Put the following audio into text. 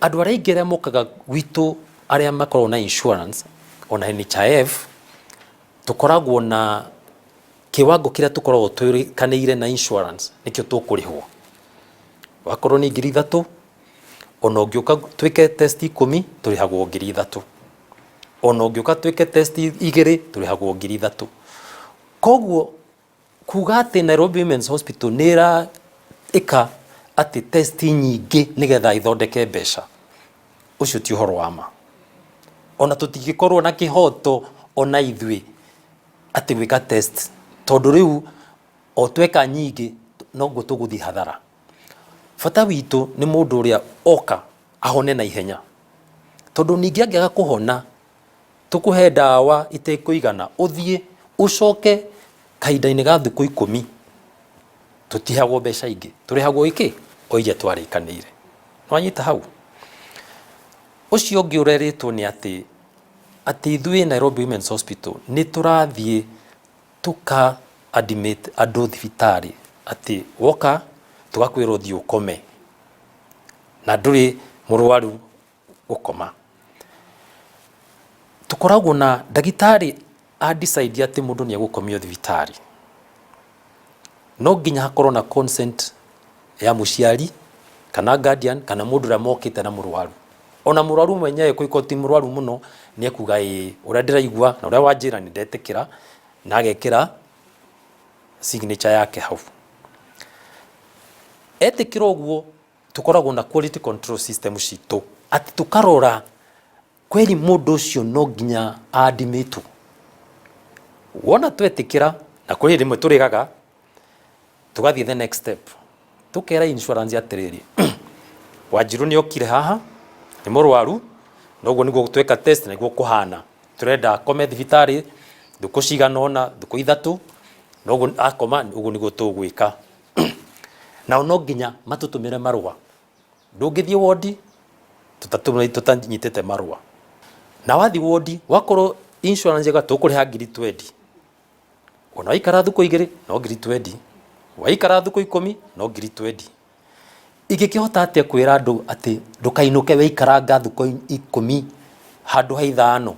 Andũ arĩa aingĩ arĩa mokaga gwitũ arĩa makoragwo na insurance ona NHIF, tũkoragwo na kĩwango kĩrĩa tũkoragwo twĩrĩkanĩire na insurance nĩkĩo tũkũrĩhwo. Wakorwo nĩ 3000, ona ũngĩũka twĩke test 10, tũrĩhagwo 3000. Ona ũngĩũka twĩke test 2, tũrĩhagwo 3000. Koguo kuga atĩ Nairobi Women's Hospital nĩ ĩra ĩka atĩ test nyingĩ nĩgetha ithondeke mbeca, ũcio ti ũhoro wa ma. Ona tũtingĩkorwo na kĩhoto ona ithuĩ atĩ gwĩka test, tondũ rĩu o tweka nyingĩ noguo tũgũthiĩ hathara. Bata witũ nĩ mũndũ ũrĩa oka ahone na ihenya, tondũ ningĩ angĩaga kũhona tũkũhe ndawa itekũigana, ũthiĩ ũcoke kahinda-inĩ ga thikũ 10, tũtihagwo mbeca ingĩ, tũrĩhagwo ikĩ o iria twarĩkanĩire. Nĩwanyita hau? Ũcio ũngĩ ũrerĩtwo nĩ atĩ ithuĩ Nairobi Women's Hospital nĩ tũrathiĩ tũka admit andũ thibitarĩ, atĩ woka tũgakwĩra ũthiĩ ũkome na ndũrĩ mũrwaru gũkoma. Tũkoragwo na ndagĩtarĩ a decide atĩ mũndũ nĩ egũkomio thibitarĩ, no nginya hakorwo na consent ya mũciari kana guardian kana mũndũ ũrĩa mokĩte na mũrwaru. Ona mũrwaru mwenyewe kũngĩkorwo ti mũrwaru mũno, nĩ ekuga, "Ĩĩ, ũrĩa ndĩraigua na ũrĩa wanjĩra nĩ ndetĩkĩra," na agekĩra signature yake hau. Etĩkĩra ũguo, tũkoragwo na quality control system citũ, atĩ tũkarora kweri mũndũ ũcio no nginya admitwo. Wona twetĩkĩra, na kũrĩ rĩmwe tũrĩgaga, tũgathiĩ the next step, tũkera insurance atĩrĩrĩ, Wanjirũ nĩ okire haha nĩ mũrwaru, noguo nĩguo tweka test nĩguo kũhana, tũrenda akome thibitarĩ thikũ cigana ũna, thikũ 3, noguo akoma ũguo nĩguo tũgwĩka. Nao no nginya matũtũmĩre marũa. Ndũngĩthiĩ wondi tũtanyitĩte marũa. Na wathiĩ wondi, wakorwo insurance ĩga tũkũrĩha 20,000, ona waikara thikũ 2 no 20,000, waikara thikũ 10 no 20,000. Ingĩkĩhota atĩa kwĩra andũ atĩ ndũkainũke waikaranga thikũ 10 handũ ha 5?